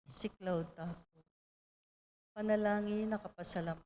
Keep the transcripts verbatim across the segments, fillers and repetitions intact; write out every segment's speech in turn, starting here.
Siklaud ta pu. Panalangin a kapasalamatan.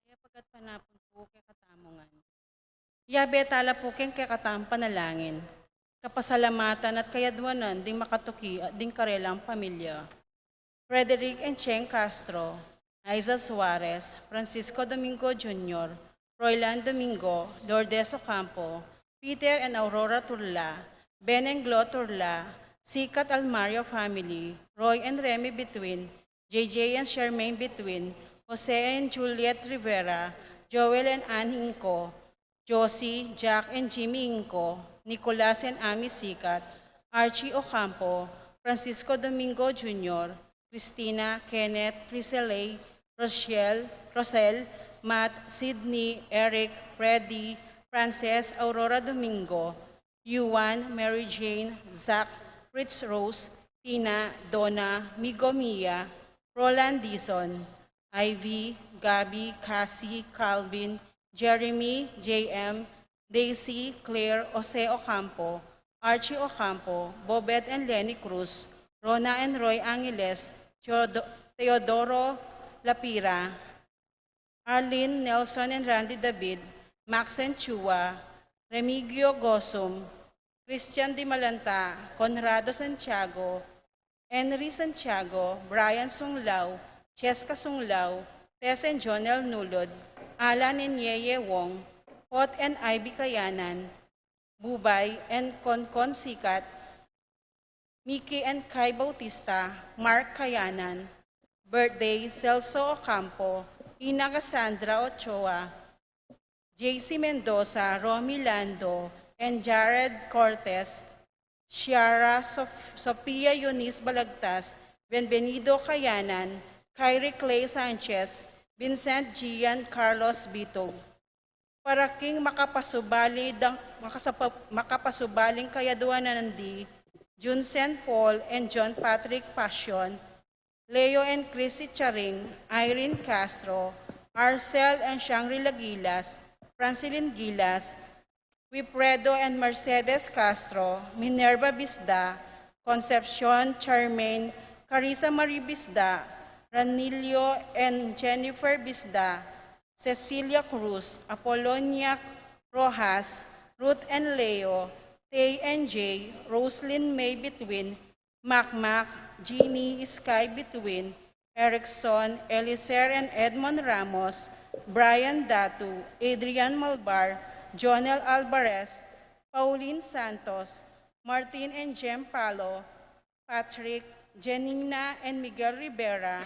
Mayap a gatpanapun pu kekatamu ngan. Yabe tala pu keng kekatamung panalangin. Kapasalamatan at kayadwanan ding makatuki at ding karelang pamilya. Frederick and Cheng Castro, Aiza Suarez, Francisco Domingo Junior, Royland Domingo, Lourdes Ocampo, Peter and Aurora Turla, Ben and Glo Turla, Sikat Almario family, Roy and Remy Between, J J and Charmaine Between, Jose and Juliet Rivera, Joel and Ann Hinco, Josie, Jack and Jimmy Hinco, Nicolas and Amy Sikat, Archie Ocampo, Francisco Domingo Junior, Christina, Kenneth, Criselay, Rochelle, Rosel, Matt, Sydney, Eric, Freddy, Frances, Aurora Domingo, Yuan, Mary Jane, Zach, Fritz Rose, Tina, Donna, Migo Mia, Roland Dizon, Ivy, Gabby, Cassie, Calvin, Jeremy, J M, Daisy, Claire, Jose Ocampo, Archie Ocampo, Bobet and Lenny Cruz, Rona and Roy Angeles, Theodo-, Teodoro Lapira, Arlene, Nelson and Randy David, Max and Chua, Remigio Gosum, Christian Dimalanta, Conrado Santiago, Henry Santiago, Brian Sunglao, Cheska Sunglao, Tess and Jonel Nulod, Alan and Yeye Wong, Hot and Ivy Kayanan, Bubay and Concon Sikat, Mickey and Kai Bautista, Mark Kayanan, birthday, Celso Ocampo, Ina Cassandra Ochoa, J C Mendoza, Romy Lando, and Jared Cortez, Shiara Sof- Sophia Eunice Balagtas, Bienvenido Kayanan, Kyrie Clay Sanchez, Vincent Gian Carlos Bitog. Para king makapasubali dang, makasapa- makapasubaling kayaduanan di Junsen Paul and John Patrick Passion, Leo and Chrissy Charing, Irene Castro, Arcel and Shangri-La Gilas, Francilyn Gilas, Wilfredo and Mercedes Castro, Minerva Bisda, Concepcion, Charmaine, Carissa Marie Bisda, Ranilio and Jennifer Bisda, Cecilia Cruz, Apolonia Rojas, Ruth and Leo, Tay and Jay, Roslyn May Between, Makmak, Jeannie, Sky Between, Erickson, Eliser and Edmond Ramos, Brian Datu, Adrian Malbar, Jonel Alvarez, Pauline Santos, Martin and Jem Palo, Patrick, Janina and Miguel Rivera,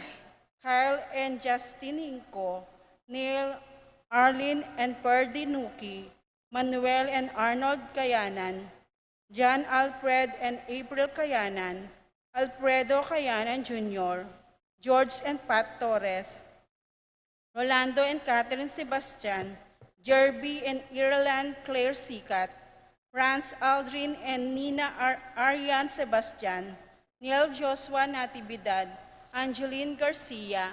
Kyle and Justin Inco, Neil, Arlene and Perdi Nuki, Manuel and Arnold Kayanan, John Alfred and April Kayanan, Alfredo Kayanan Junior, George and Pat Torres, Rolando and Catherine Sebastian, Jerby and Ireland Claire Sikat, Franz Aldrin and Nina Ar- Arian Sebastian, Neil Joshua Natividad, Angeline Garcia,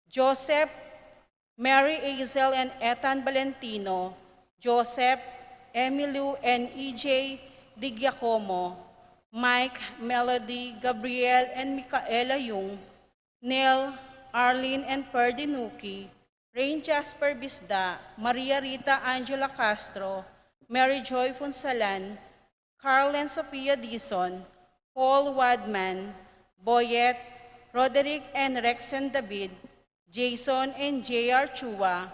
Joseph, Mary Hazel and Ethan Valentino, Joseph, Emilio and E J Di Giacomo, Mike, Melody, Gabriel and Micaela Yung, Nel, Arlene and Perdi Nuki, Rain Jasper Bisda, Maria Rita Angela Castro, Mary Joy Funsalan, Carl and Sophia Dizon, Paul Wadman, Boyet, Roderick and Rexen David, Jason and J R Chua,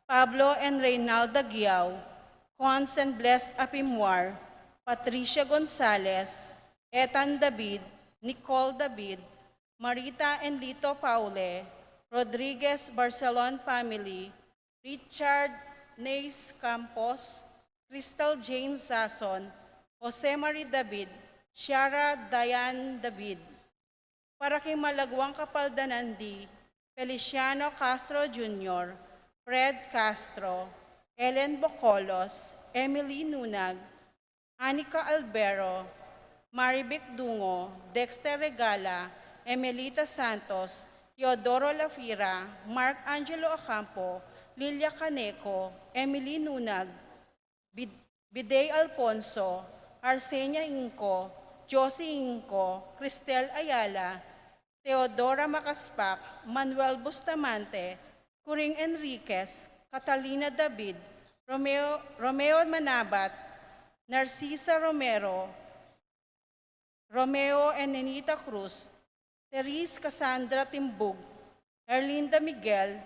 Pablo and Reynalda Guiao, Cons and Blessed Apimwar, Patricia Gonzalez, Ethan David, Nicole David, Marita and Lito Paule, Rodriguez Barcelon family, Richard Nace Campos, Crystal Jane Sazon, Jose Marie David, Shara Diane David. Para king malagwang kapaldanan di Feliciano Castro Junior, Fred Castro, Ellen Bocolos, Emily Nunag, Anica Albero, Marivic Dungo, Dexter Regala, Emelita Santos, Teodoro Lafira, Mark Angelo Ocampo, Lilia Caneco, Emily Nunag, Bid- Biday Alfonso, Arsenia Inco, Josie Inco, Cristel Ayala, Teodora Macaspac, Manuel Bustamante, Coring Enriquez, Catalina David, Romeo, Romeo Manabat, Narcisa Romero, Romeo and Nenita Cruz, Therese Cassandra Timbug, Erlinda Miguel,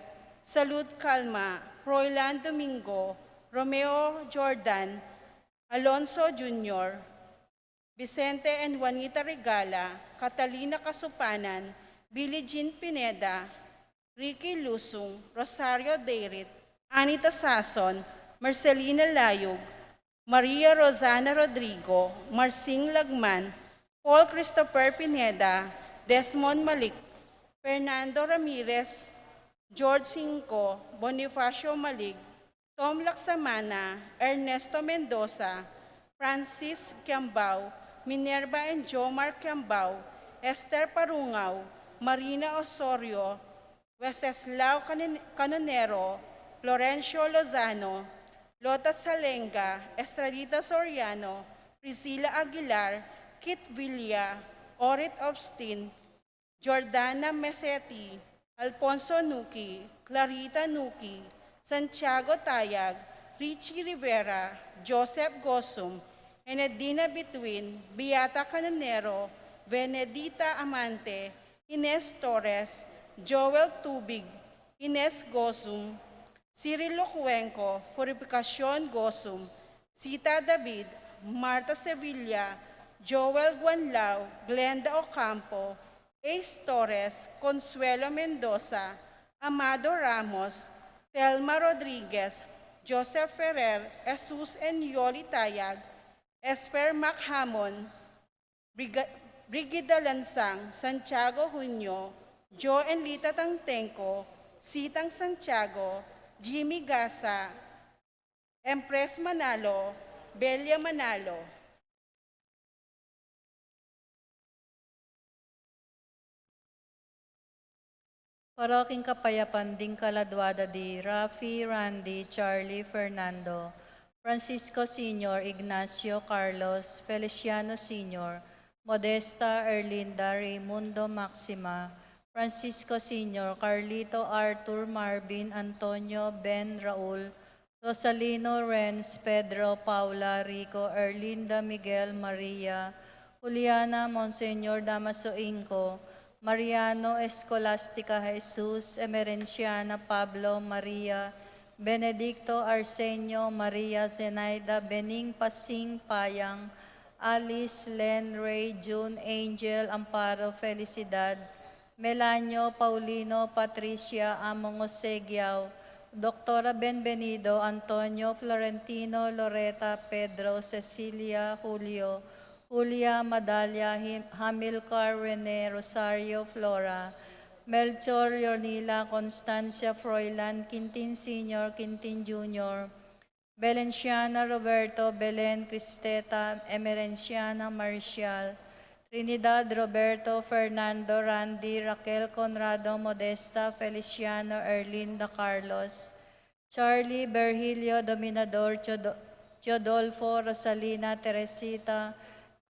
Salud Calma, Froilan Domingo, Romeo Jordan, Alonso Junior, Vicente and Juanita Regala, Catalina Casupanan, Billie Jean Pineda, Ricky Lusung, Rosario Deirit, Anita Sason, Marcelina Layug, Maria Rosana Rodrigo, Marsing Lagman, Paul Christopher Pineda, Desmond Malik, Fernando Ramirez, George Cinco, Bonifacio Malig, Tom Laksamana, Ernesto Mendoza, Francis Kiambao, Minerva and Jomar Kiambao, Esther Parungao, Marina Osorio, Wenceslao Canon- Canonero, Florencio Lozano, Lota Salenga, Estrelita Soriano, Priscilla Aguilar, Kit Villa, Orit Obstin, Jordana Meseti, Alfonso Nuki, Clarita Nuki, Santiago Tayag, Richie Rivera, Joseph Gosum, Enedina Bituin, Beata Canonero, Venedita Amante, Ines Torres, Joel Tubig, Ines Gozum, Cyril Locuenco, Purificacion Gozum, Sita David, Marta Sevilla, Joel Guanlao, Glenda Ocampo, Ace Torres, Consuelo Mendoza, Amado Ramos, Thelma Rodriguez, Joseph Ferrer, Jesus and Yoli Tayag, Esper Machamon, Briga-, Brigida Lansang, Santiago Junio, Jo and Lita Tangtengco, Sitang Santiago, Jimmy Gasa, Empress Manalo, Belia Manalo. Para king kapayapan ding kaladua da di Rafi, Randy, Charlie, Fernando, Francisco Senior, Ignacio, Carlos, Feliciano Senior, Modesta, Erlinda, Raimundo, Maxima, Francisco Senior, Carlito, Arthur, Marvin, Antonio, Ben, Raul, Rosalino, Renz, Pedro, Paula, Rico, Erlinda, Miguel, Maria, Juliana, Monseñor Damaso Inco, Mariano, Escolastica, Jesus, Emerenciana, Pablo, Maria, Benedicto, Arsenio, Maria, Zenaida, Bening, Pasing, Payang, Alice, Len, Ray, June, Angel, Amparo, Felicidad, Melanio, Paulino, Patricia, Among Jose Giao, Doktora Benvenido, Antonio, Florentino, Loreta, Pedro, Cecilia, Julio, Julia, Madalia, Him-, Hamilcar, Rene, Rosario, Flora, Melchor, Leonila, Constancia, Froilan, Quintin Senior, Quintin Junior, Belenciana, Roberto, Belen, Cristeta, Emerenciana, Marcial, Trinidad, Roberto, Fernando, Randy, Raquel, Conrado, Modesta, Feliciano, Erlinda, Carlos, Charlie, Virgilio, Dominador, Teodo-, Teodolfo, Rosalina, Teresita,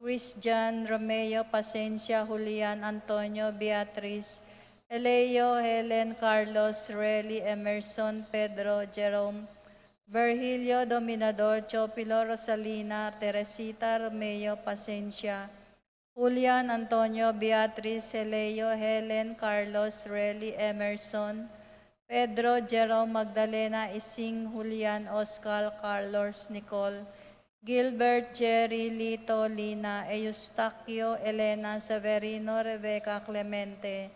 Christian, Romeo, Pasencia, Julian, Antonio, Beatriz, Eleo, Helen, Carlos, Reli, Emerson, Pedro, Jerome, Virgilio, Dominador, Teofilo, Rosalina, Teresita, Romeo, Pasencia, Julian, Antonio, Beatriz, Eleo, Helen, Carlos, Reli, Emerson, Pedro, Jerome, Magdalena, Ising, Julian, Oscar, Carlos, Nicole, Gilbert, Jerry, Lito, Lina, Eustaquio, Elena, Severino, Rebecca, Clemente,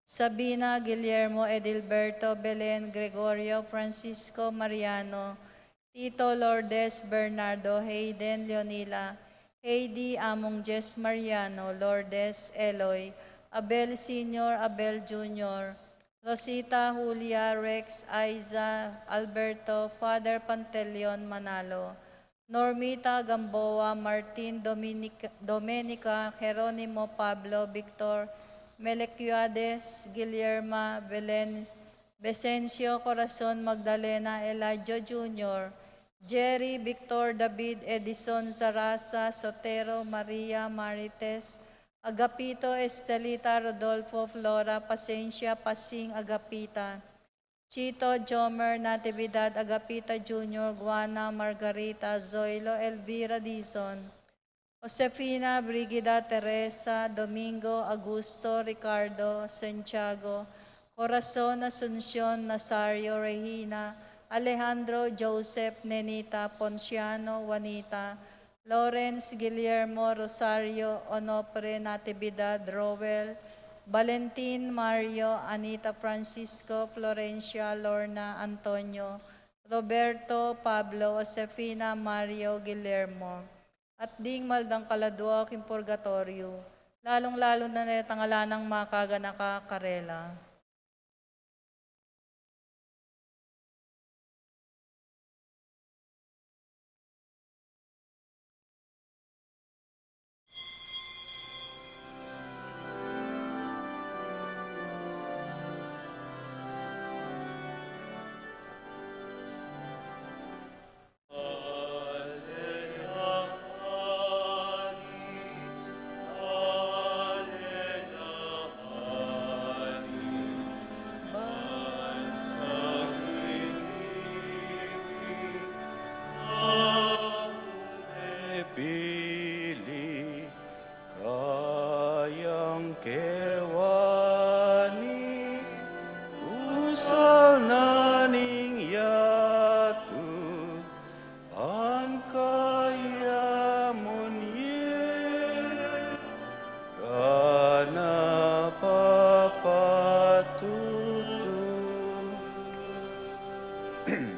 Sabina, Guillermo, Edilberto, Belen, Gregorio, Francisco, Mariano, Tito, Lourdes, Bernardo, Hayden, Leonila, Heidi, Among Jess, Mariano, Lourdes, Eloy, Abel Senior, Abel Junior, Rosita, Julia, Rex, Aiza, Alberto, Father Pantelion, Manalo, Normita, Gamboa, Martin, Dominic-, Domenica, Jeronimo, Pablo, Victor, Melequiades, Guillerma, Belen, Besencio, Corazon, Magdalena, Elijah Junior, Jerry, Victor, David, Edison, Sarasa, Sotero, Maria, Marites, Agapito, Estelita, Rodolfo, Flora, Pasencia, Pasing, Agapita, Chito, Jomer, Natividad, Agapita Junior, Guana, Margarita, Zoilo, Elvira, Dizon, Josefina, Brigida, Teresa, Domingo, Augusto, Ricardo, Santiago, Corazon, Asuncion, Nazario, Regina, Alejandro, Joseph, Nenita, Ponciano, Juanita, Lawrence, Guillermo, Rosario, Onofre, Natividad, Roel, Valentin, Mario, Anita, Francisco, Florencia, Lorna, Antonio, Roberto, Pablo, Josefina, Mario, Guillermo, at ding maldang kaladua king purgatoryo, lalung-lalu na netang ala nang makaganaka karela. King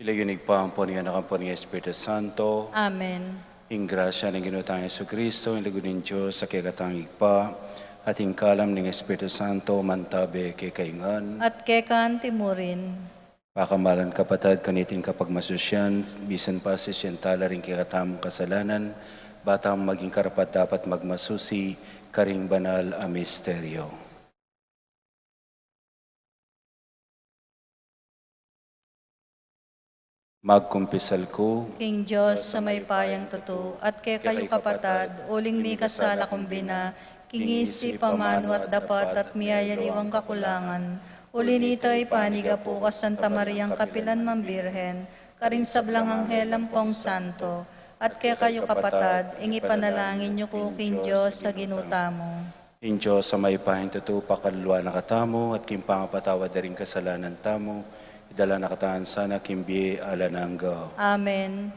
lagyu ning Ibpa, ampo ning Anak, ampo ning Espiritu Santo. Amen. Ing grasya ning Ginu tang Jesucristo, ing lugud ning Dios a kekatang Ibpa, at ing kalam ning Espiritu Santo, mantabe kekayu ngan. At keka anti murin. Pakamalan kapatad, kaniting kapagmasusian, misan pa sisian tala ring kekatamung kasalanan, ba tang maging karapat-dapat magmasusi karing banal a misteryo. Magkumpisal ku king Dios a mayupayang tutu, at kekayu kapatad, uling mikasala kung bina, king isip, amanu at dapat, at miyayaliwang kakulangan. Uli nita, ipanyawad ku king Santa Mariang kapilan man Birhen, karing sablang anghel ampong santo, at kekayu kapatad, ing ipanalangin yu ku king Dios a Ginu tamu. Ing Dios a mayupayang tutu, pakaluluan na katamu, at king pangapatawad da ring kasalanan tamu, idala na katamu sana king bie alang angga. Amen.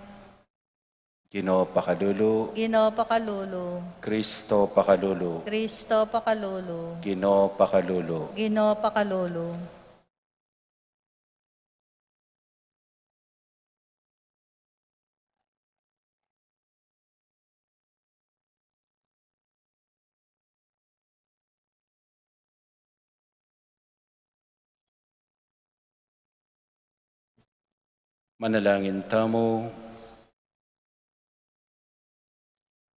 Ginu, pakalulu. Ginu, pakalulu. Kristo, pakalulu. Kristo, pakalulu. Ginu, pakalulu. Ginu, pakalulu. Manalangin tamu.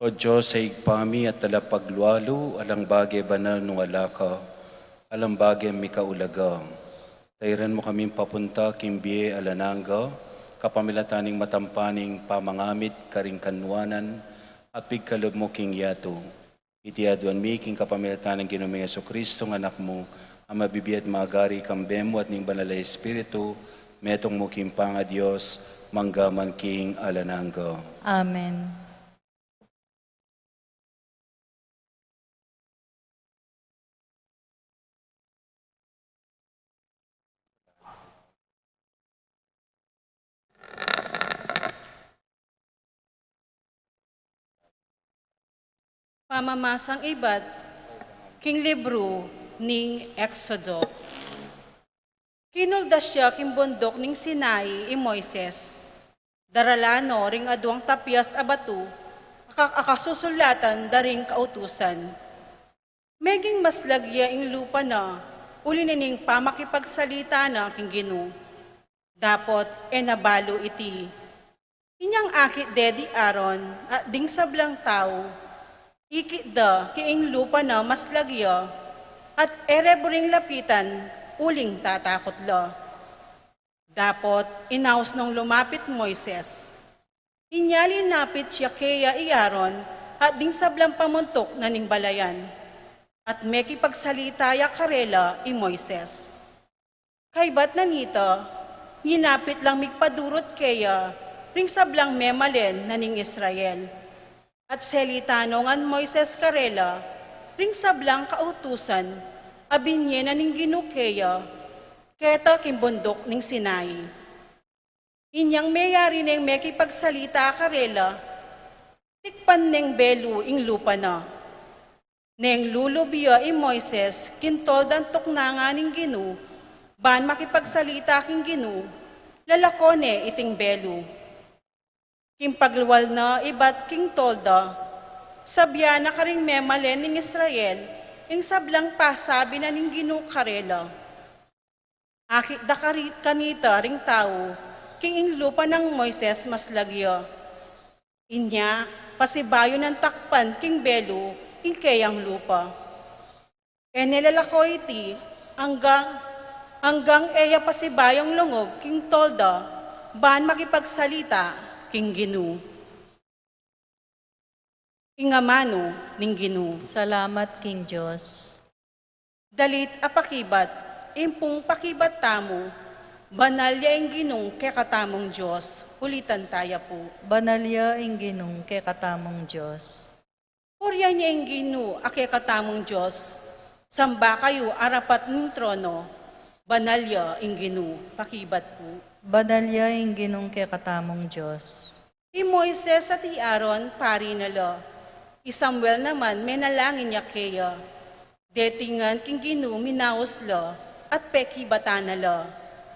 O Dios a Ibpa mi at talapaglualu, alang bage banal nung ala ka, alang bage mikaulaga. Tairan mu kaming papunta king bie alang angga, kapamilatan ning matampang pamangamit karing kanuanan, a pigkalub mu king yatu. Iti aduan mi king kapamilatan ning Ginu ming Jesucristo, ing Anak mu, a mabibie at magari kambe mu at ning Banal a Espiritu, metung mu king pangaDios, mangga man king alang angga. Amen. Pamamasang ibat king libru ning Exodo. Kinuldas ya king bunduk ning Sinai i Moises. Daralan no ring aduang tapias a batu, a ka-, a kasusulatan da ring kautusan. Meging maslag ya ing lupa na, uli na ning pamakipagsalita na king Ginu. Dapot e na balu iti. Inyang akit de di Aaron at ding sablang tau, ikit da king lupa na maslag ya, at e re buring lapitan uling tatakut la. Dapot inaus nong lumapit Moises. Inya linapit ya keya i Aaron at ding sablang pamuntuk na ning balayan, at mekipagsalita ya karela i Moises. Kaybat na nita, linapit lang migpadurut keya ring sablang memalen na ning Israel. At selita no ngan Moises karela ring sablang kautusan a binie na ning Ginu keya, keta king bunduk ning Sinai. Inyang meyari neng mekipagsalita karela, tikpan neng belu ing lupa na. Neng lulub ya i Moises king tolda nang tuknangan ning Ginu, ban makipagsalita king Ginu, lalako ne iting belu. King paglual na ibat king tolda, sabian na karing memalen ning Israel ing sablang pasabi na ning Ginu karela. Akit da kari-, kanita ring tau king ing lupa nang Moises maslag ya. Inya, pasibayu nang takpan king belu ing keyang lupa. E ne lalako iti anggang, anggang e ya pasibayung lungub king tolda ban makipagsalita king Ginu. Ing amanu ning Ginu. Salamat king Dios. Dalit a pakibat, ing pung pakibat tamu, banal ya ing Ginung kekatamung Dios. Ulitan taya pu. Banal ya ing Ginung kekatamung Dios. Purian ye ing Ginu a kekatamung Dios, samba kayu arapat ning trono, banal ya ing Ginu, pakibat pu. Banal ya ing Ginung kekatamung Dios. I Moises at i Aaron pari na la, i Samuel naman menalangin ya keya. Deti ngan king Ginu minaus la, at pekibatan na la.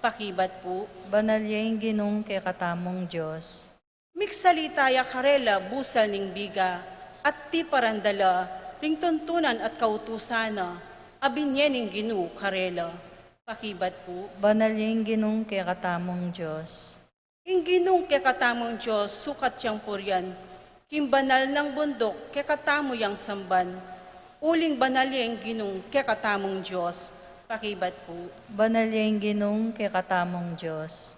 Pakibat pu. Banal ya ing Ginung kekatamung Dios. Migsalita ya karela busal ning biga, at tiparan da la ring tuntunan at kautusan na, a binye ning Ginu karela. Pakibat pu. Banal ya ing Ginung kekatamung Dios. Ing Ginung kekatamung Dios sukat yang purian, king banal nang bunduk kekatamu yang samban, uling banal ya ing Ginung kekatamung Dios. Pakibat pu. Banal ya ing Ginung kekatamung Dios.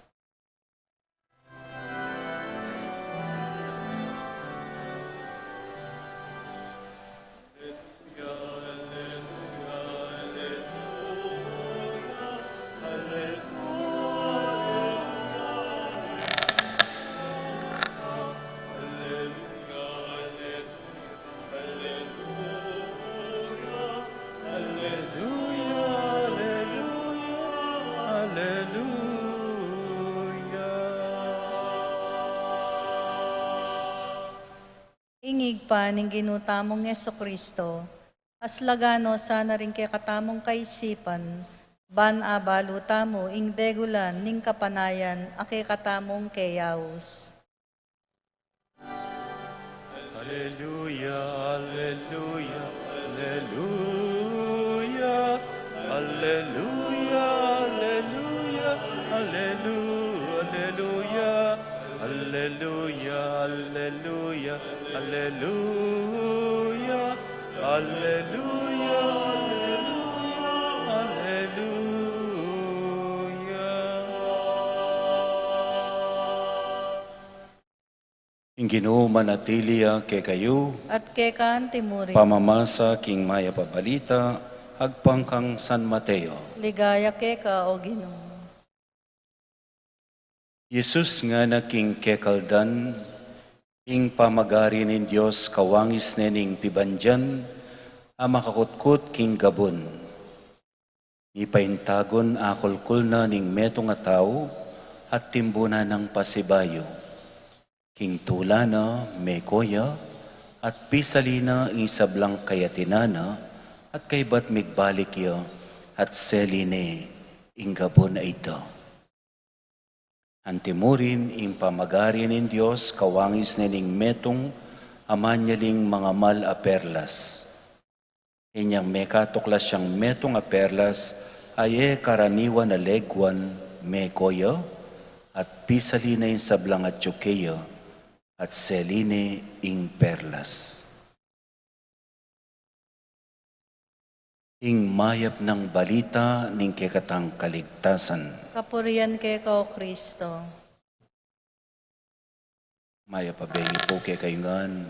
Aleluya, aleluya, aleluya, aleluya. Ing Ibpa ning Ginu tamung Jesucristo, aslagan no sana ring kekatamung kaisipan, ban abalu tamu ing degulan ning kapanayan a kekatamung keyaus. Aleluya, aleluya, aleluya. Aleluya, aleluya, aleluya. Aleluya, aleluya, aleluya. Aleluya, aleluya, aleluya. Ing Ginu manatili ya kekayu. At keka antimurin. Pamamasa king mayap a balita agpang kang San Mateo. Ligaya keka, o Ginu. Jesus ngana king kekaldan, ing pamagari ning Dios kawangis ne ning pibandian a makakutkut king gabun. Mipaintagun akulkul na ning metung a tau at timbunan nang pasibayu. King tula na, meko ya, at pisali na ing sablang kayatinan na, at kaybat migbalik ya, at seli ne ing gabun a ita. Antimurin ing pamagari ning Dios kawangis ne ning metung a manyaling mangamal a perlas. Inyang mekatuklas yang metung a perlas a e karaniwan a leguan, meko ya, at pisali na ing sablang atyu keya, at seli ne ing perlas. Ing mayap nang balita ning kekatang kaligtasan. Kapurian keka, o Kristo. Mayap a bengi pu kekayu ngan.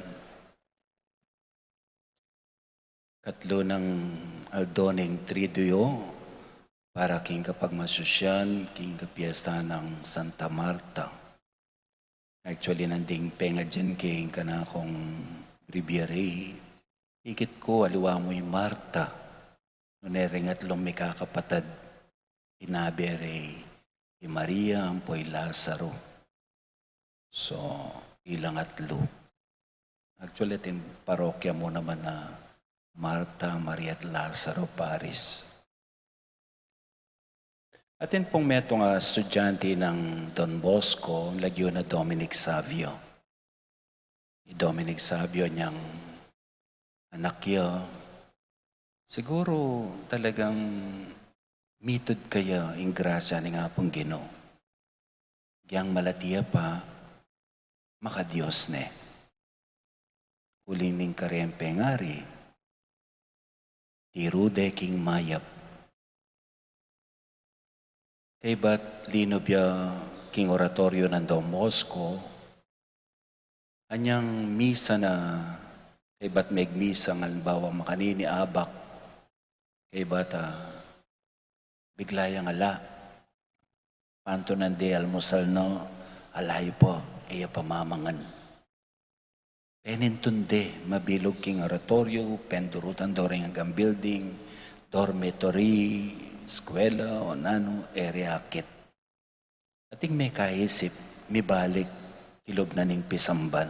Katlu nang aldo ning Triduo para king kapagmasusyan king kapiesta nang Santa Marta. Actually, nanding pengadyan king kanakung breviary, ikit ku aliwa mu i Marta, nune ring atlung mikakapatad, inabe re i Maria ampo i Lazaro. So, ilang atlu. Actually, atin parokya mu naman a Marta, Maria at Lazaro Parish. Atin pung metung a estudyante nang Don Bosco, lagyu na Dominic Savio. I Dominic Savio, inyang anak ya, siguru talagang mitud kaya ing grasya ning Apung Ginu. Agyang malati ya pa, maka-Dios ne. Uling ning kareng pengari, tiru de king mayap. Kaybat linub ya king oratorio nang Don Bosco, anyang misa na, kaybat megmisa, halimbawa makanini abak, kaybat, ah, bigla yang ala. Pantunan de almusal na, ala ya pa, e ya pa mamangan. Penintun de mabilug king oratorio, pendurutan do ring anggang building, dormitory, eskwela, o nanu, e re akit. Ating mekaisip, mibalik king lub na ning pisamban.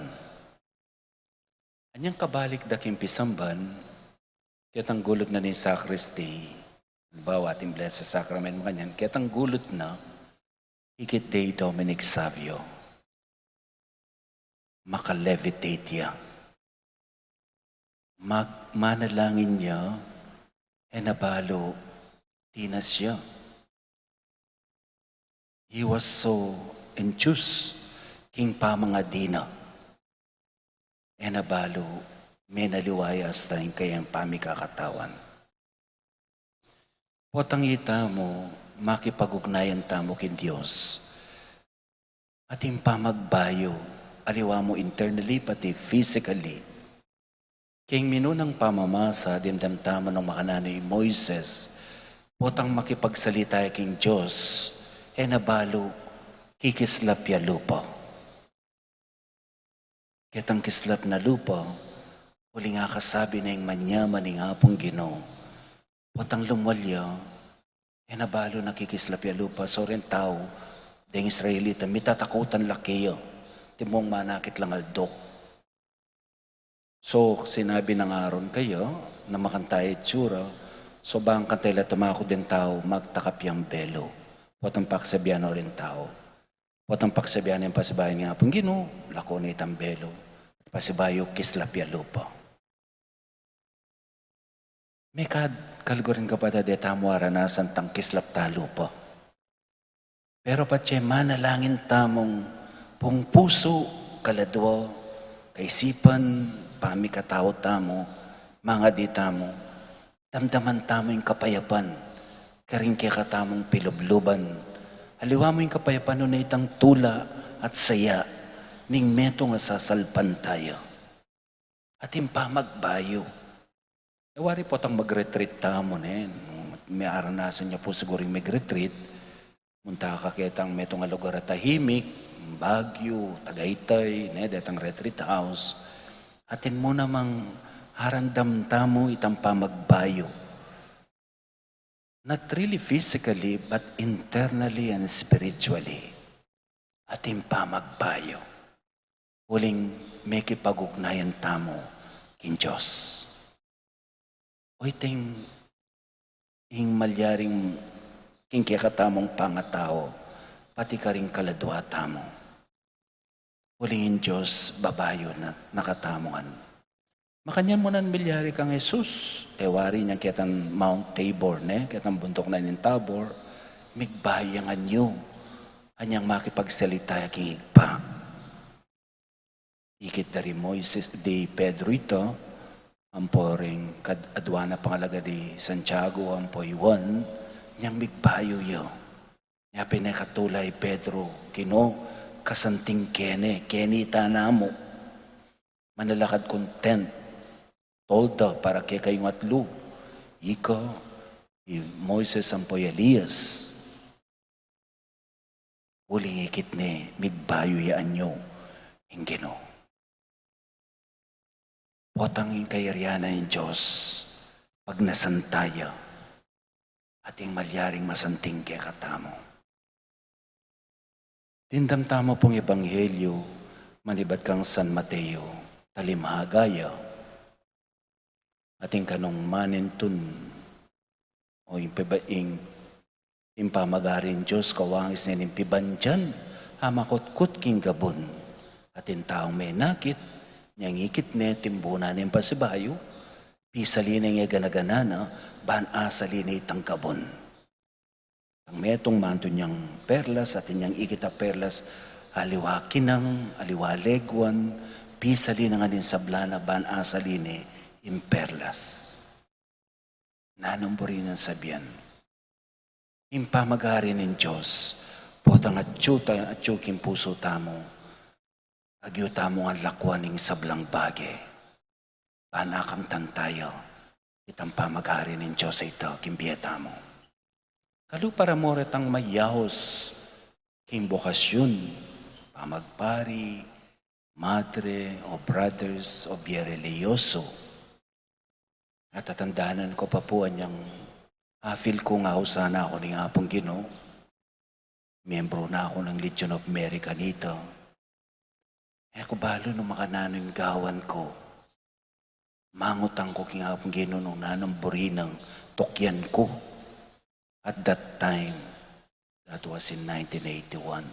Anyang kabalik da king pisamban, ketang gulut na ning sacristy, halimbawa ating Blessed Sacrament, makanyan, ketang gulut na, Ikit de i Dominic Savio, maka-levitate ya. Mag-, manalangin ya, e na balu, tinas ya. He was so enthused king pamangadi na. E na balu, menaliwa ya asta ing kayang pamikakatawan. Potang itamu, makipag-ugnayan tamu king Dios. Atin pamagbayu, aliwa mu internally, pati physically. King minunang pamamasa, dimdam tamu nung makananu i Moises, potang makipagsalita ya king Dios, e na balu, kikislap ya lupa. Ketang kislap na lupa, uling akasabi na ing manyaman ning Apung Ginu, potang lumwal ya, e na balu, nakikislap ya lupa, so ring tau, deng Israelita, mitatakutan la keya, timung manakit lang aldo. So, sinabi nang Aaron kaya, na makanta ya itsura, so bang kanta ila tumaku deng tau, magtakap yang belu. Potang paksabian no ring tau. Potang paksabian ing pasibayu ning Apung Ginu, lako na itang belu. Pasibayu, kislap ya lupa. Mekad kaluguran, kapatad, e tamu aranasan tang kislap ta lupa. Pero patse manalangin tamung pung pusu, kaladwa, kaisipan, pamikatau tamu, mangadi tamu, damdaman tamu ing kapayapan karing kekatamung pilubluban. Aliwa mu ing kapayapan, nune itang tula at saya ning metung a sasalpantaya. Atin pamagbayu. E wari potang mag-retreat tamu, ne? Nung me-, aranasan yu pu siguru ing mag-retreat, munta ka ketang metung a lugar a tahimik, Baguio, Tagaytay, ne, detang retreat house. Atin mu namang aramdaman tamu itang pamagbayu. Not really physically, but internally and spiritually. Atin pamagbayu. Uling mekipag-ugnayan tamu king Dios. O iting ing malyaring king kekatamung pangatau, pati karing kaladwa tamu. Uling ing Dios babayu na, na katamu ngan. Makanyan mu nang milyari kang Jesus, e wari inyang ketang Mount Tabor, ne, ketang bunduk na ning Tabor, migbayu ya ngan yu, anyang makipagsalita ya king Ibpa. Ikit da ri Moises, di Pedro ita, ampo ring kad-, adua na pang alagad i Santiago, ampo i Juan, nyang migbayu ya. Nya pin e katula i Pedro, Ginu, kasanting keni, keni ita namu. Manalakad kung tent, tolda para kekayung atlu, ika, i Moises ampo i Elias. Uling ikit ne, migbayu ya anyu ing Ginu. Potang ing kayarian ning Dios, pagnasan taya, atin malyaring masanting kekatamu. Dimdam tamu pung ebanghelyo manibat kang San Mateo, talimhaga ya. Atin kanung manintun, o ing piba-, ing, ing pamagari ning Dios, kawangis ne ning pibandian a makutkut king gabun. Atin taung menakit, nyang ikit ne, timbunan ne ing pasibayu, pisali ne ing gana-gana na, ban asali ne itang gabun. Tang metung mantun yang perlas, atin yang ikit a perlas, aliwa kinang, aliwa leguan, pisali na ngan ing sabla na ban asali ne ing perlas. Nanung buri nang sabian? Ing pamagari ning Dios, potang atyu ta-, atyu king pusu tamu, agyu tamu ngan lakuan ing sablang bage. Ban akamtan taya itang pamagari ning Dios a ita king bie tamu. Kalupa ra mu retang mayaus king bokasyun, pamagpari, madre, o brothers, o bie relihiyoso. Natatandanan ku pa pu anyang a-feel kung ausan na ku ning Apung Ginu. Miyembru na ku ning Legion of Merit kanita. E ku balu nung makananu ing gawan ku. Mangutang ku king Apung Ginu nung nanung buri nang tukyan ku. At that time, That was in nineteen eighty-one.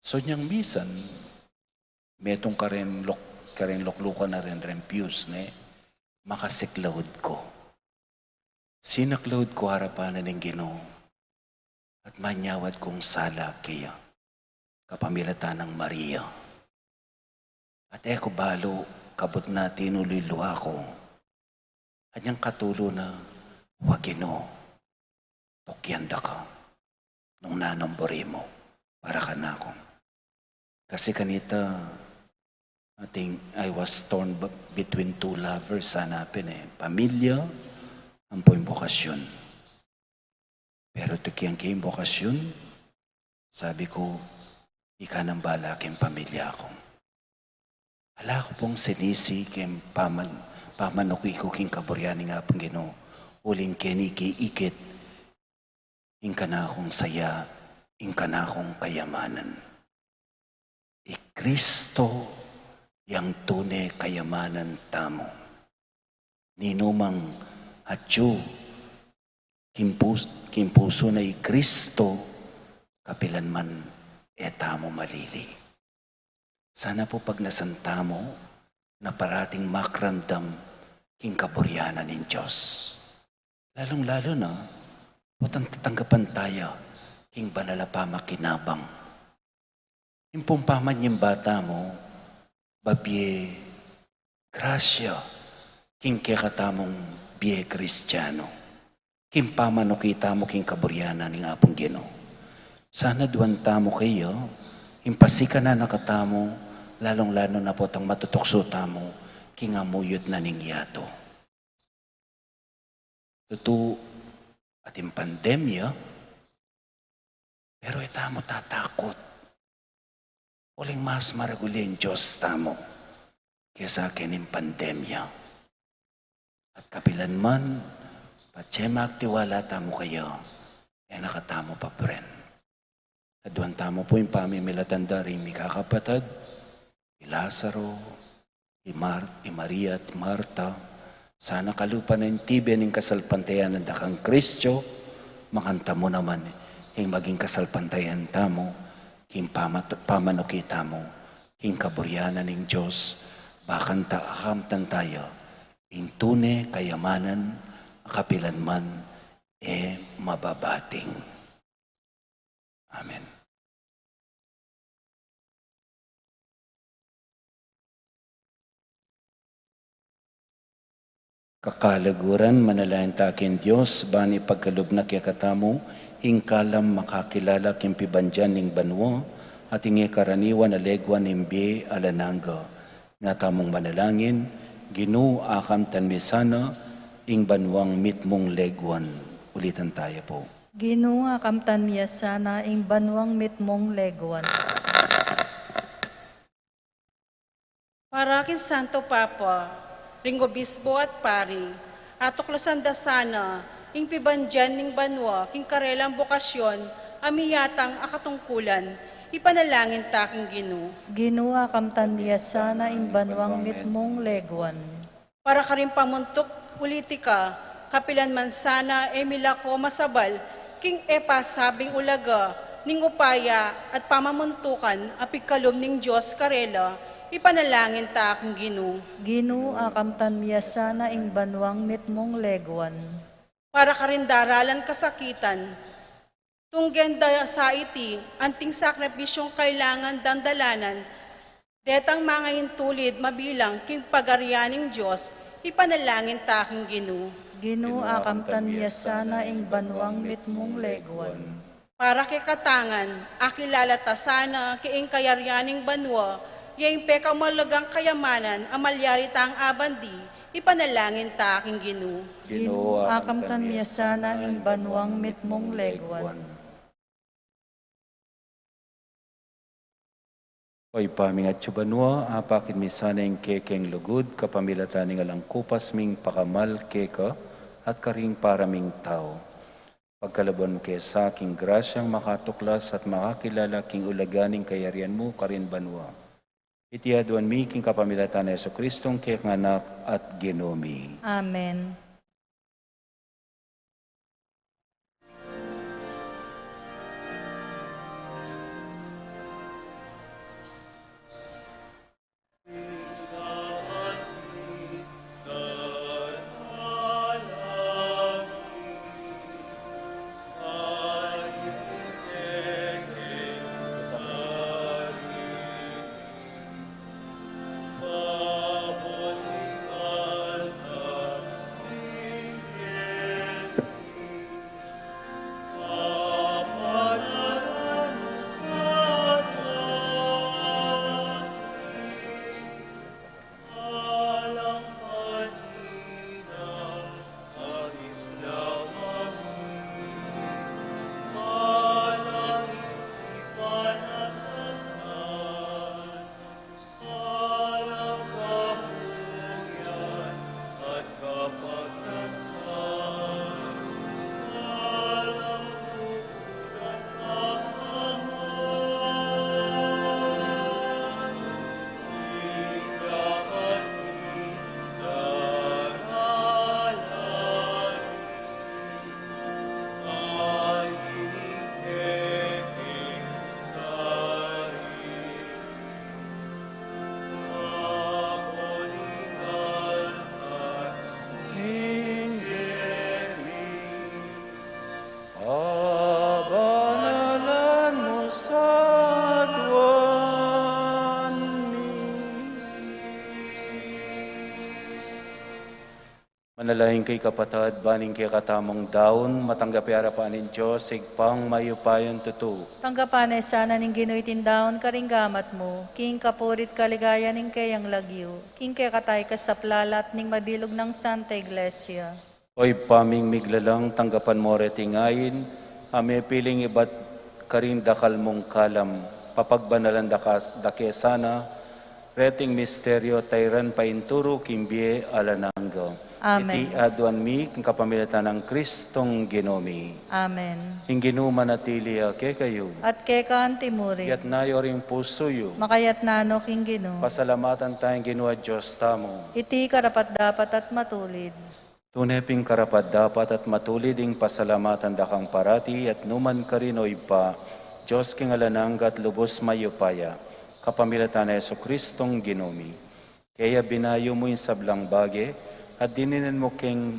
So, inyang misan, metung karen luk-, karen luklukan na ren, ren Pius, ne, makasiklaud ku. Sinaklaud ku arapan na ning Ginu, at manyawad kung sala keya, kapamilatan nang Maria. At e ku balu kabud na tinulu ing lua ku. Anyang katulu na, wa Ginu, tukyan da ka nung nanung buri mu para kanaku. Kasi kanita, I think I was torn b-, between two lovers, sana pin e, pamilya, ampo ing bokasyon. Pero tukyan ke ing bokasyon, sabi ku, ika nang bala king pamilya ku. Ala ku pung sinisi king paman-, pamanuki ku king kaburian ning Apung Ginu, uling keni ke ikit ing kanakung saya, ing kanakung kayamanan. I Kristo yang tune kayamanan tamu. Ninumang atyu king pus-, king pusu na i Kristo, kapilan man e tamu malili. Sana pu pagnasan tamu na parating makiramdam king kaburian na ning Dios. Lalung-lalu na, potang tatanggapan taya king banal a pamakinabang. Ing pung pamanyimba tamu, babie grasya king kekatamung bie Kristiano, king pamanuki tamu king kaburian na ning Apung Ginu. Sana duan tamu keya, ing pasikanan na katamu, lalung-lalu na potang matutuksu tamu king amuyut na ning yatu. Tutu, ating pandemya, pero e tamu tatakut. Uling mas maragul ya ing Dios tamu kesa kening pandemya. At kapilan man, patse magtiwala tamu kaya, e na katamu paburen. Aduan tamu pu ing pamimilatan da ring mikakapatad, i Lazaro, i Mar-, i Maria at i Marta, sana kalupa na ing tibe ning kasalpantayanan da kang Kristo, makantamu naman ing maging kasalpantayanan tamu, king pamat-, pamanuki tamu, king kaburian na ning Dios, bakanta akamtan taya, ing tune kayamanan, a kapilan man, e mababating. Amen. Kakalaguran, manalangin ta king Dios, ban ipagkalub na kekatamu ing kalam makakilala king pibandian ning banua, at ing e karaniwan a leguan ning bie alang angga. Ing atamung manalangin, Ginu, akamtan mi sana ing banuang mitmung leguan. Ulitan taya pu. Ginu, akamtan mi ya sana ing banuang mitmung leguan. Para king Santo Papa, ring obispo at pari, atuklasan da sana ing pibandian ning banua king karelang bokasyon a miyatang a katungkulan, ipanalangin ta king Ginu. Ginu, akamtan mi ya sana ing banuang mitmung leguan. Para karing pamuntuk pulitika, kapilan man sana e milako masabal king e pasabing ulaga ning upaya at pamamuntukan a pigkalub ning Dios karela, ipanalangin ta king Ginu. Ginu, akamtan mi ya sana ing banuang mitmung leguan. Para karing daralan kasakitan, tunggen da sa iti anting sakripisyung kailangan dang dalanan, detang mangaintulid mabilang king pagarian ning Dios, ipanalangin ta king Ginu. Ginu, akamtan mi ya sana ing banuang mitmung leguan. Para kekatang ngan, akilala ta sana king kayarian ning banua, ya ing pekamalagang kayamanan a malyari tang abandi, ipanalangin ta king Ginu. Ginu, akamtan mi ya sana ing banuang mitmung leguan. O Ibpa ming atsu banua, apakin mi sana ing kekeng lugud, kapamilatan ning alang kupas ming pakamal keka at karing para ming tau. Pagkalub mu ke sa king grasyang makatuklas at makakilala king ulaga ning kayarian mu karin banua. Iti aduan mi king kapamilatan nang Jesucristo, a kekang Anak at Ginu mi. Amen. Manalangin kayu kapatad, ban ing kekatamung daun matanggap ya arapan ning Dios, Ibpang mayupayang tutu. Tanggapan na sana ning Ginu iting daun karing gamat mu, king kapurian at kaligayan ning keyang lagyu, king kekatamu ing kasaplalan at ning mabilug nang Santa Iglesia. O Ibpa ming miglalang, tanggapan mu reting ain a mepiling ibat karing dakal mung kalam, papagbanalan da ka, da ke sana reting misteryu, tairan painturu king bie alang angga. Amen. Iti aduan mi king kapamilatan nang Kristong Ginu mi. Amen. Ing Ginu manatili ya kekayu. At keka antimurin. Iyatas yu ring pusu yu. Makayatas no king Ginu. Pasalamatan taya ing Ginu a Dios tamu. Iti karapat-dapat at matulid. Tune pin karapat-dapat at matulid ing pasalamatan da kang parati at nu man karin, O Ibpa, Dios king alang angga at lubus mayupaya, kapamilatan nang Jesukristong Ginu mi. Kaya binayu mu ing sablang bage at dininan mu keng,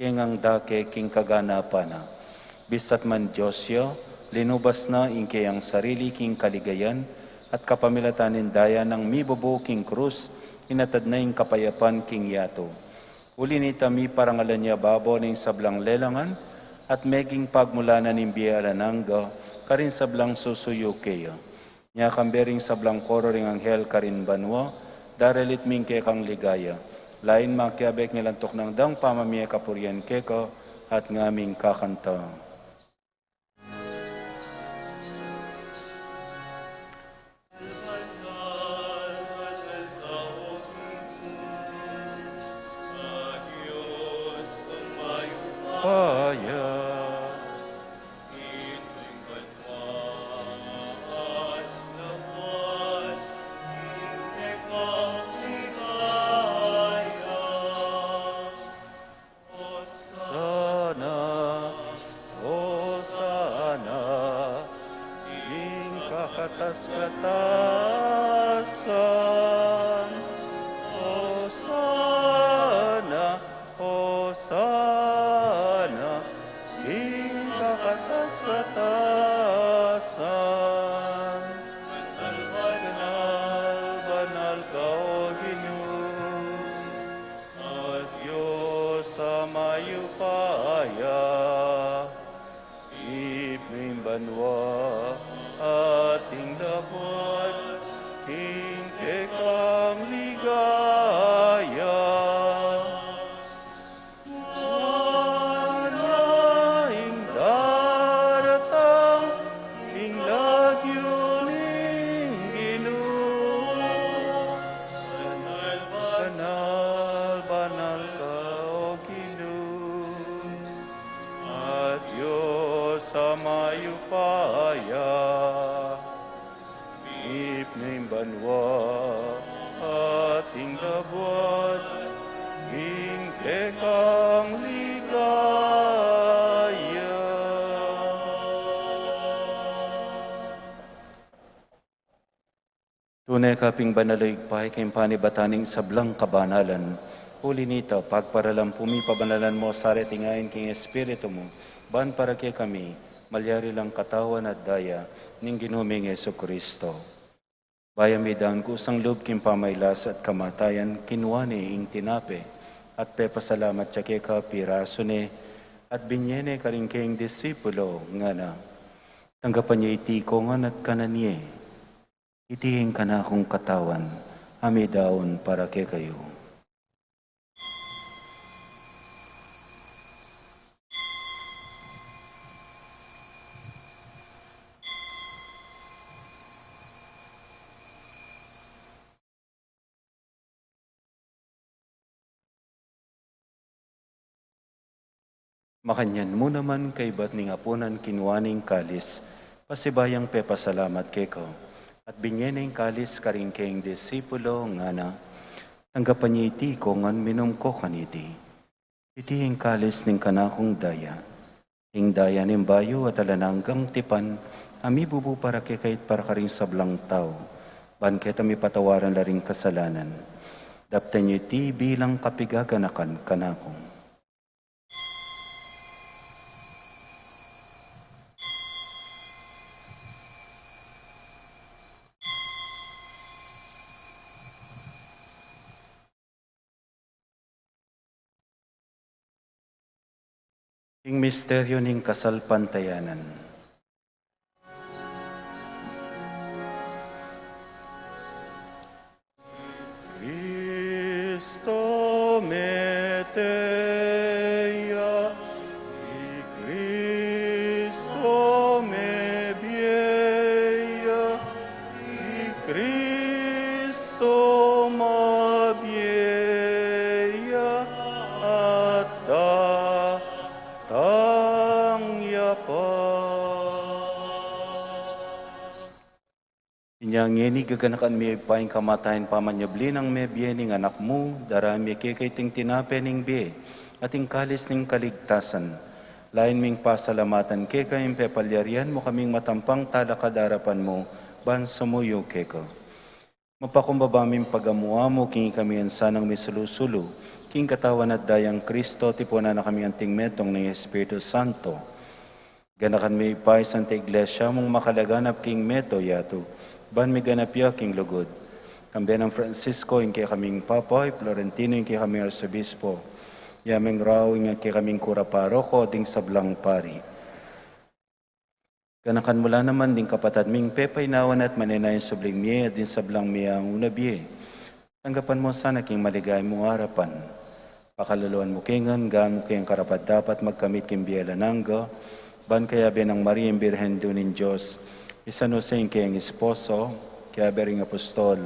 keng angga ke king kaganapan na. Bisat man Dios ya, linubas na ing keyang sarili king kaligayan at kapamilatan ning daya nang mibubu king krus, inatad na ing kapayapan king yatu. Uli nita, miparangalan ya babo ning sablang lelangan at meging pagmulanan ning bie alang angga karing sablang susuyu keya. Nya kambe ring sablang koro ring anghel karin banua, daralit mi ing kekang ligaya. Lain makiabe king alang tuknang dang pamamie kapurian keka at ngaming kakanta. Paya. Hosana, Hosana, king kakatas-katasan. Hosana, Hosana, king kakatas-katasan. Banal, banal ka, O Ginu. A Dios a mayupaya, ibpa ning banua at ing labuad, king kekang ligaya. Nuan na ing daratang king lagyu ning Ginu. Banal, banal ka, O Ginu, a Dios a mayupaya, ibpa ning banua at ing labuad, king kekang ligaya. Tune ka pin banal, O Ibpa, ika ing panibatan ning sablang kabanalan. Uli na nita, pagparalan pu mi, pabanalan mu sa reting ain king Espiritu mu, ban para kekami malyari lang katawan at daya ning Ginu ming Jesucristo. Bayu mi daan kusang lub king pamailas at kamatayan, kinua ne ing tinape at pepasalamat ya keka, pirasu ne at binye ne karing kayang disipulo, ngana: Tanggapan ye iti ikongan at kanan ye. Iti ing kanakung katawan a midaun para kekayu. Makanyan mu naman, kaibat ning apunan, kinua ne ing kalis, pasibayung pepasalamat keka, at binye ne ing kalis karing kayang disipulo, ngana: Tanggapan ye iti ikongan, minum ko kaniti. Iti ing kalis ning kanakung daya, ing daya ning bayu at alang anggang tipan, a mibubu para kekayu at para karing sablang tau, ban keta mipatawaran la ring kasalanan. Daptan ye iti bilang kapaganakan kanaku. Ing misteryo ning kasalpantayanan. Cristo mete ya, i Cristo mebie ya, i Cristo mabie ya, at datang ya pa. Inya ngeni gaganakan mi pa ing kamatayan pamanyubli nang mebie ning Anak mu, darayan mi keka iting tinape ning bie at ing kalis ning kaligtasan. Lain ming pasalamatan keka ing pepalyarian mu kaming matampang talakad arapan mu ban sumuyu keka. Mapakumbaba ming pagamu-amu king ikami ngan sanang misulu-sulu king katawan at dayang Cristo, tipunan na kami anting metung ning Espiritu Santo. Ganakan mi pa ing Santa Iglesia mung makalaganap king mabilug a yatu, ban miganap ya king lugud. Kambe nang Francisco, ing kekaming Papa, i Florentino, ing kekaming Arsobispo, i Among Rau, ing kekaming Kura Paroko, ding sablang pari. Ganakan mu la naman ding kapatad ming pepainawa na at manenaya king subling mie, at ding sablang mie a una bie. Tanggapan mu sana king maligaya mung arapan. Pakaluluan mu ke ngan, gawan mu keng karapat-dapat magkamit king bie alang angga, ban kayabe nang Maria ing Birhen Indu ning Dios, i San Jose ing keyang esposo, kayabe ring apostol,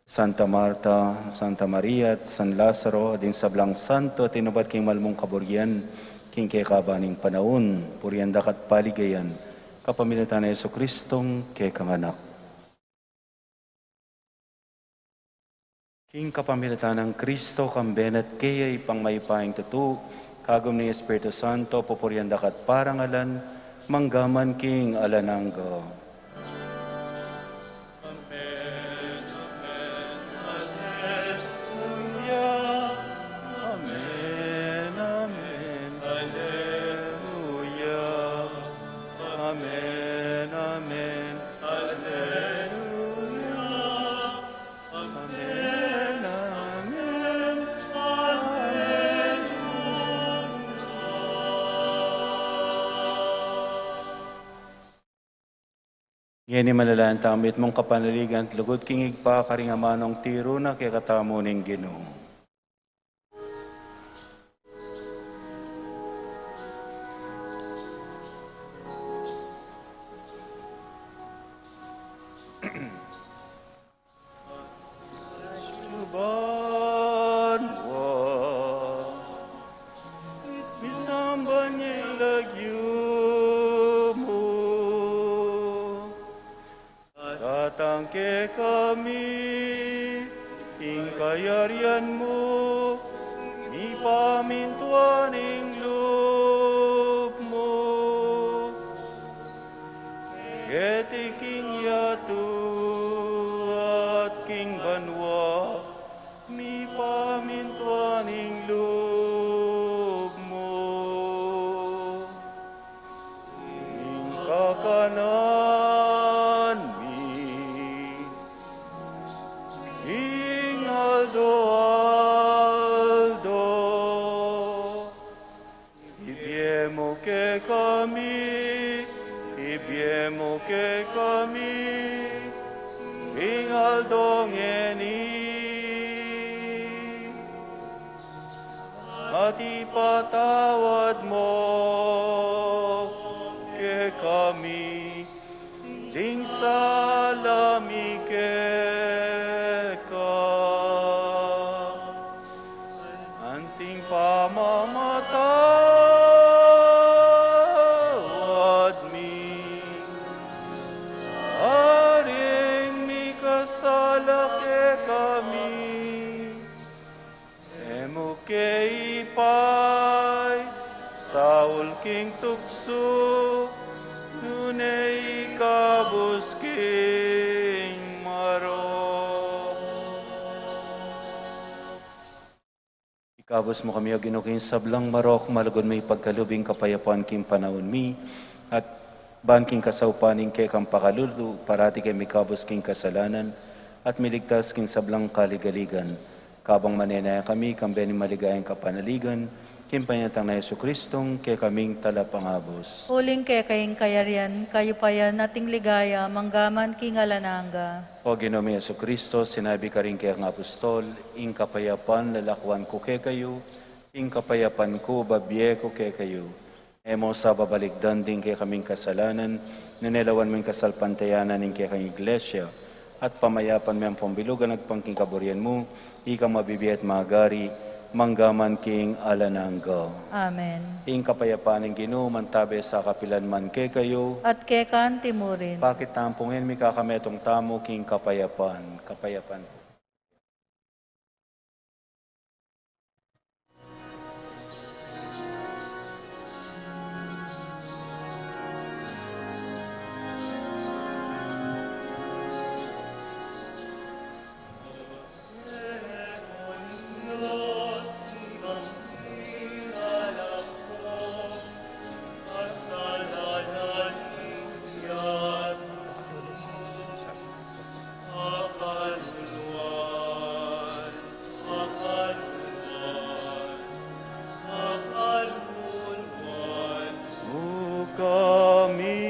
Santa Marta, Santa Maria, at San Lazaro, at ding sablang santo a tinubat king mal mung kaburian king kekaban ning panaun, purian da ka at paligayan kapamilatan nang Jesucristong kekang Anak. King kapamilatan nang Cristo, kambe na at keya, Ibpang mayupayang tutu, kagum ning Espiritu Santo, pupurian da ka at parangalan, mangga man king alang angga. Amen, amen, alleluia. Amen, amen, alleluia. Amen, amen, alleluia. Amen, amen, alleluia. Ngeni manalangin tamu mitmung kapanaligan at lugud king Ibpa, karing amanung tiru na kekatamu ning Ginu. Banua, misamban ya ing lagyu mu. Datang kekami ing kayarian mu, mipamintuan ing lub mu. Keti king yatu at king banua, mipamintuan ing lub mu. Ing kakanan mi king aldo-aldo, ibie mu kekami, ibie mu kekami king aldo ngeni. At ipatawad mu kekami ding sala mi keka, anting pamamatawad mi karing mikasala kekami. E mu ke ipaisaul king tuksu, nune ikabus king marok. Ikabus mu kami, O Ginu, king sablang marok, malugud mung ipagkalub ing kapayapan king panaun mi, at ban king kasaupan ning kekang pakalulu, parati keng mikabus king kasalanan, at miligtas king sablang kaligaligan. Kabang manenaya kami, kambe ning maligayang kapanaligan, King panyatang na Jesucristo, ing kekaming talapangabus. Uling keka ing kayarian, kayupayan, at ing ligaya, manggaman king alang angga. O Ginu mi Jesucristo, sinabi karing kekang apostol, ing kapayapan lalakwan ku kekayu, ing kapayapan ku bibie ku kekayu. E mu sa babalikdan ding kekaming kasalanan, nune lawan mu ing kasalpantayanan ning kekang Iglesia, at pamayapan me ampong bilug a agpang king kaburian mu, ikang mabibie at magari, manggaman king alang angga. Amen. Ing kapayapan ning Ginu mantabe sa kapilan man kekayu. At keka mu rin. Pakit tamu pu ngan ing mikakametung tamu king kapayapan. Kapayapan pu. Mu kami,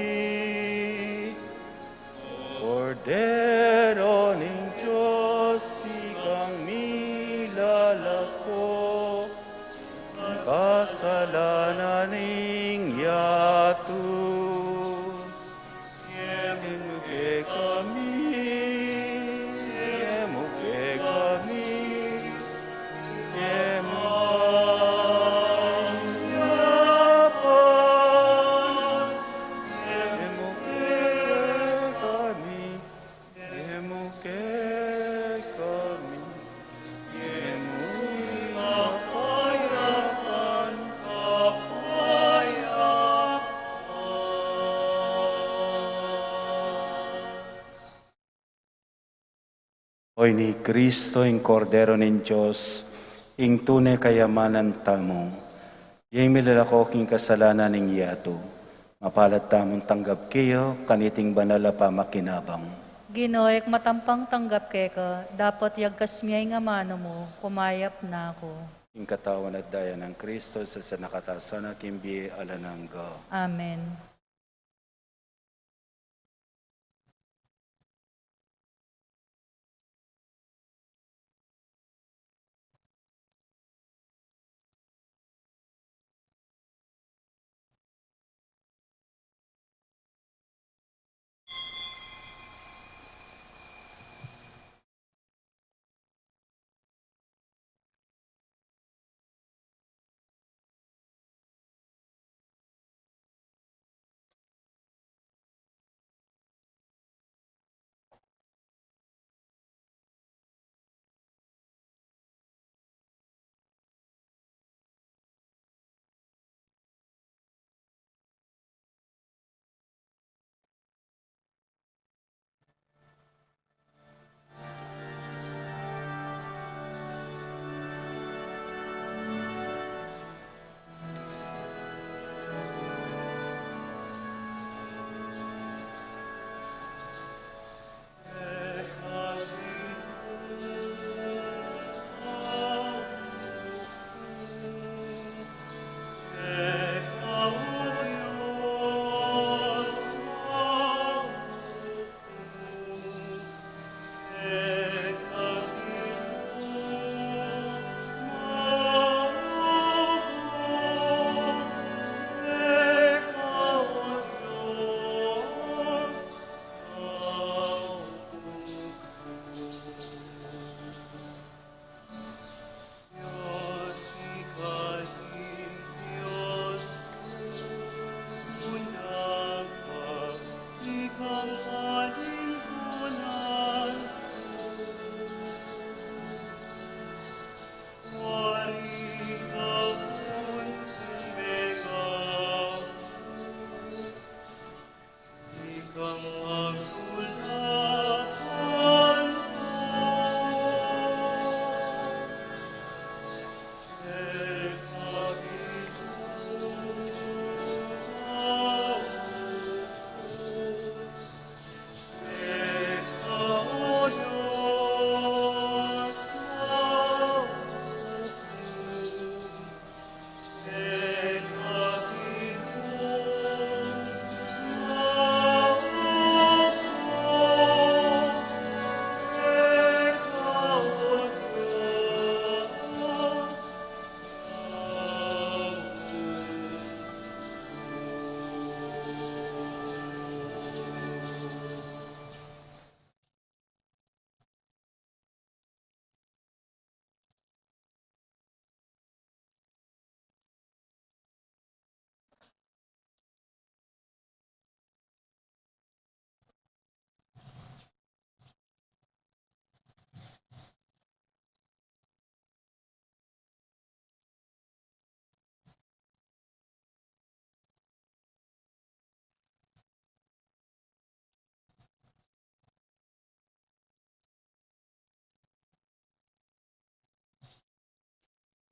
Kordero ning Dios, ikang milalako king kasalanan ning yatu. Kekami, kekami, kekami, kekami, kekami. O ini i Kristo, ing Kordero ning Dios, ing tune kayamanan tamu. Iyang milalako king kasalanan ning yatu. Mapalad tamung tanggap kaya kaniting banal a pamakinabang. Ginu, e ku matampang tanggap keka, dapot yagkas mu ing amanu mu, kumayap na ku. Ing katawan at daya nang Kristo, sasakatan na sana king bie alang angga. Amen.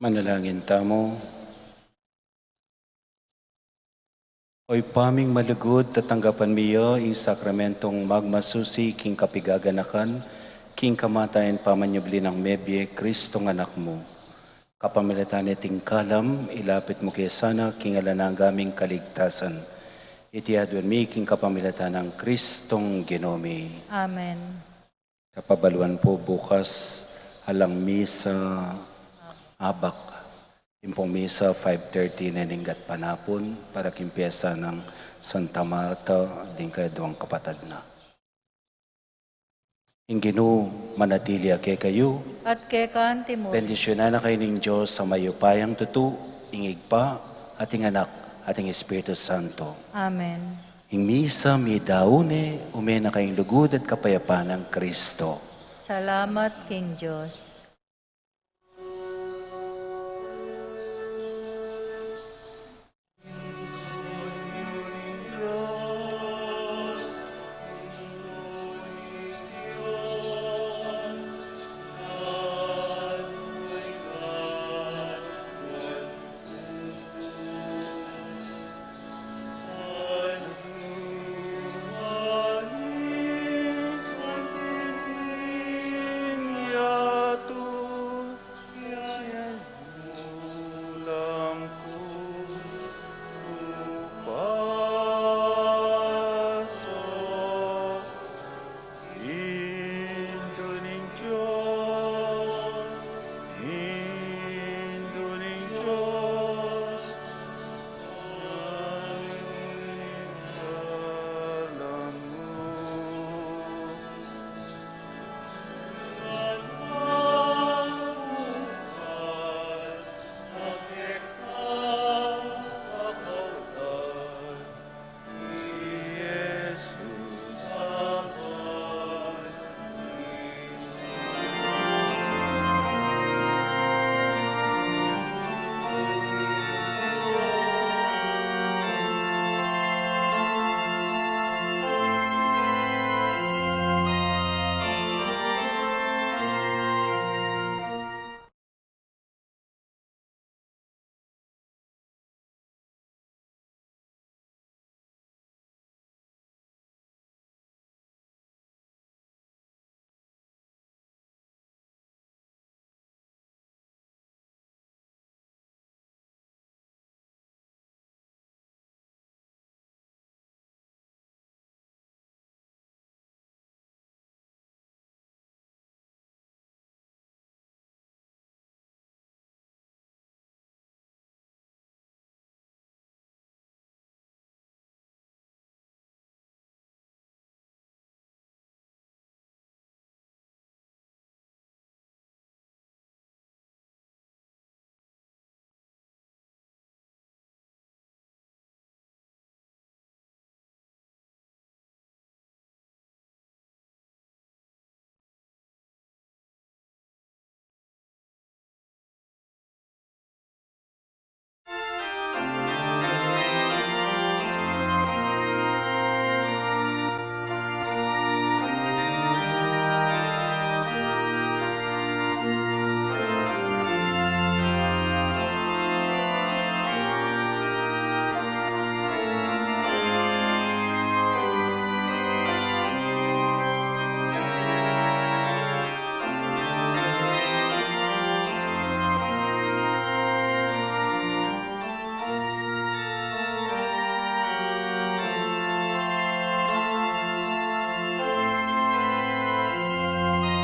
Manalangin tamu. O Ibpa ming malugud, tatanggapan mi ya ing sakramentong magmasusi king kapigaganakan, king kamatayan pamanyubli nang mebie, Kristong Anak mu. Kapamilatan niting kalam, ilapit mu ke sana king alang angga ming kaligtasan. Iti aduan mi king kapamilatan nang Kristong Ginu mi. Amen. Kapabaluan pu, bukas alang misa abak. Ing pung misa five thirty na ning gatpanapun para king piyesta nang Santa Marta, ding kayaduang kapatad na. Ing Ginu manatili ya kekayu. At keka antimu. Bendisyunan na kayu ning Dios a mayupayang tutu, ing Ibpa, at ing Anak, at ing Espiritu Santo. Amen. Ing misa midaun ne, ume na kayung lugud at kapayapan nang Kristo. Salamat king Dios.